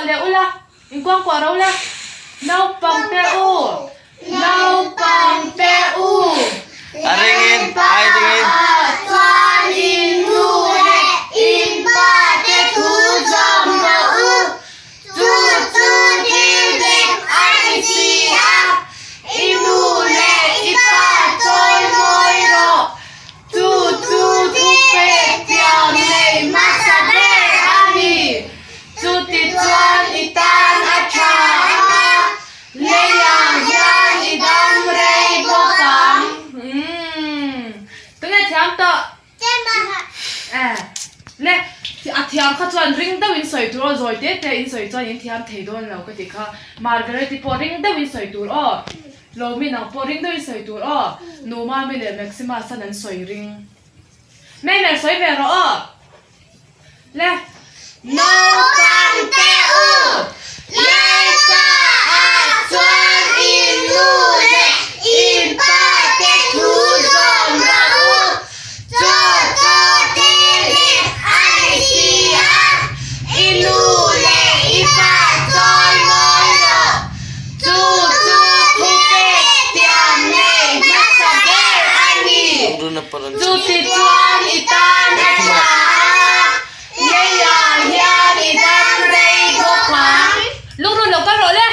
Kuah leh ula, inkuangkuah ro la. Naupang te u, naupang te u. A ringin, ai ringin. Chuan in nu leh in pa te thu zawm rawh u. Chu chu thil dik a ni si a, i nu leh i pa chawi mawi rawh. Chu chu thupek tiang nei hmasa ber a ni. Chutichuan i tan a tha a, leiah hian i dam rei bawk ang. Umm, tunge thiam tawh? Eh, le, a thiam kha chuan ring deuhin sawi tur aw, zawi te te in sawi chuan in thiam thei dawn lo ka ti kha. Margaret-i pawh ring deuhin sawi tur aw. Lomi nang pawh ring deuhin sawi tur aw. Nu Mami leh Maxima san an sawi ring. Mei mer sawi ve rawh aw. Le. Naupang te u, Lalpa ah chuan in nu leh in pa te thu zawm rawh u. Chaw chaw thil hi a ni si a, i nu leh i pa chawi mawi rawh. Chu chu thupek tiam nei hmasa ber a ni. Chutichuan i tan a tha a, leiah hian i dam rei bawk ang. Lungrun lo kal rawh le.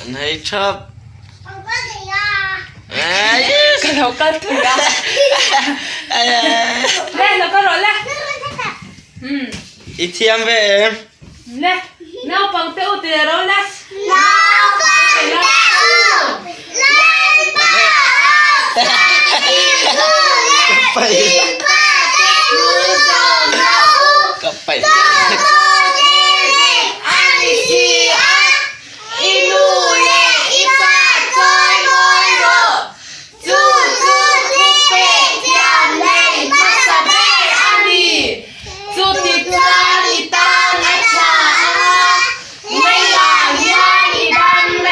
An hei thap. Ka lo kal thei a. Le lo kal rawh le. I thiam ve em? Le naupang te u ti leh rawh le.